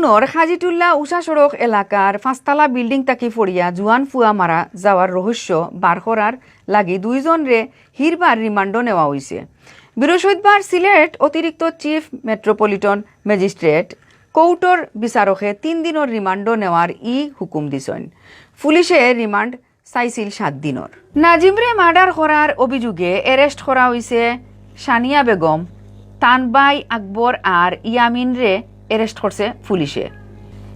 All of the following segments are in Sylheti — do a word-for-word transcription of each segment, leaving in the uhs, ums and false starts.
নর খাজিটুল্লা উষা সড়ক এলাকার পাঁচতলা বিল্ডিং থাকি পড়িয়া জুয়ান ফুয়া মারা যাওয়ার রহস্য বার করার লাগি দুইজনরে হিরবার রিমান্ডো নেওয়া অইছে। বৃহস্পতিবার সিলেট অতিরিক্ত চিফ মেট্রোপলিটন ম্যাজিস্ট্রেট কোর্টর বিচারকে তিন দিনর রিমান্ডো নেওয়ার ই হুকুম দিছইন। পুলিশে রিমান্ড চাইছিল সাত দিনর। নাজিমরে মার্ডার করার অভিযোগে অ্যারেস্ট করা অইছে সানিয়া বেগম, তান ভাই আকবর আর ইয়ামিনরে অ্যারেস্ট করছে পুলিশে।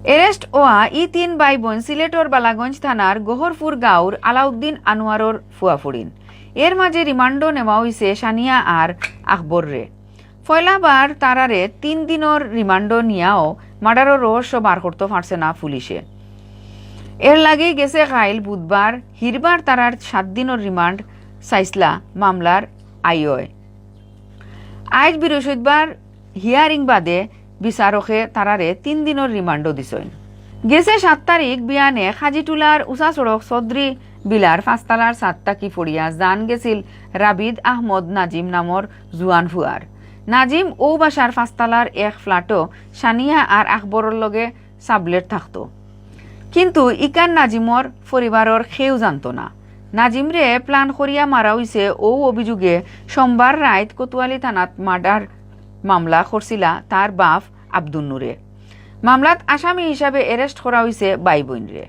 অ্যারেস্ট অওয়া ই তিন ভাই বইন সিলেটর বালাগঞ্জ থানার গহরপুর গাঁওর আলাউদ্দিন আনোয়ারর ফুয়াফুড়িন। এর মাঝে রিমান্ডো নেওয়া অইছে সানিয়া আর আকবররে। পয়লাবার তারারে তিন দিনর রিমান্ডো নিয়াও মার্ডারর রহস্য বার করতো পারছে না পুলিশে। এর লাগি গেছে কাইল বুধবার, হিরবার তারার সাত দিনর রিমান্ড চাইছলা মামলার আইওয়ে। আইজ বৃহস্পতিবার হিয়ারিং বাদে বিচারকে তারারে তিন দিনর রিমান্ডো দিছইন। গেছে সাত তারিখ বিয়ানে খাজিটুলার উষা সড়ক চৌধুরী বিলার পাঁচতলার ছাদ থাকি পড়িয়া জান গেছিল রাবিদ আহমদ নাজিম নামর জুয়ান ফুয়ার। নাজিম ও বাসার পাঁচতলার এক ফ্ল্যাটো সানিয়া আর আকবরর লগে সাবলেট থাকতো। কিন্তু ইকান নাজিমর পরিবারর কেউ জানতো না। নাজিমরে প্ল্যান করিয়া মারা অইছে ও অভিযোগে সোমবার রাইত কোতোয়ালি থানাত মার্ডার মামলা করছিলা তার বাপ আব্দুন নূরে। মামলাত আসামি হিসাবে অ্যারেস্ট করা অইছে ভাই বইনরে।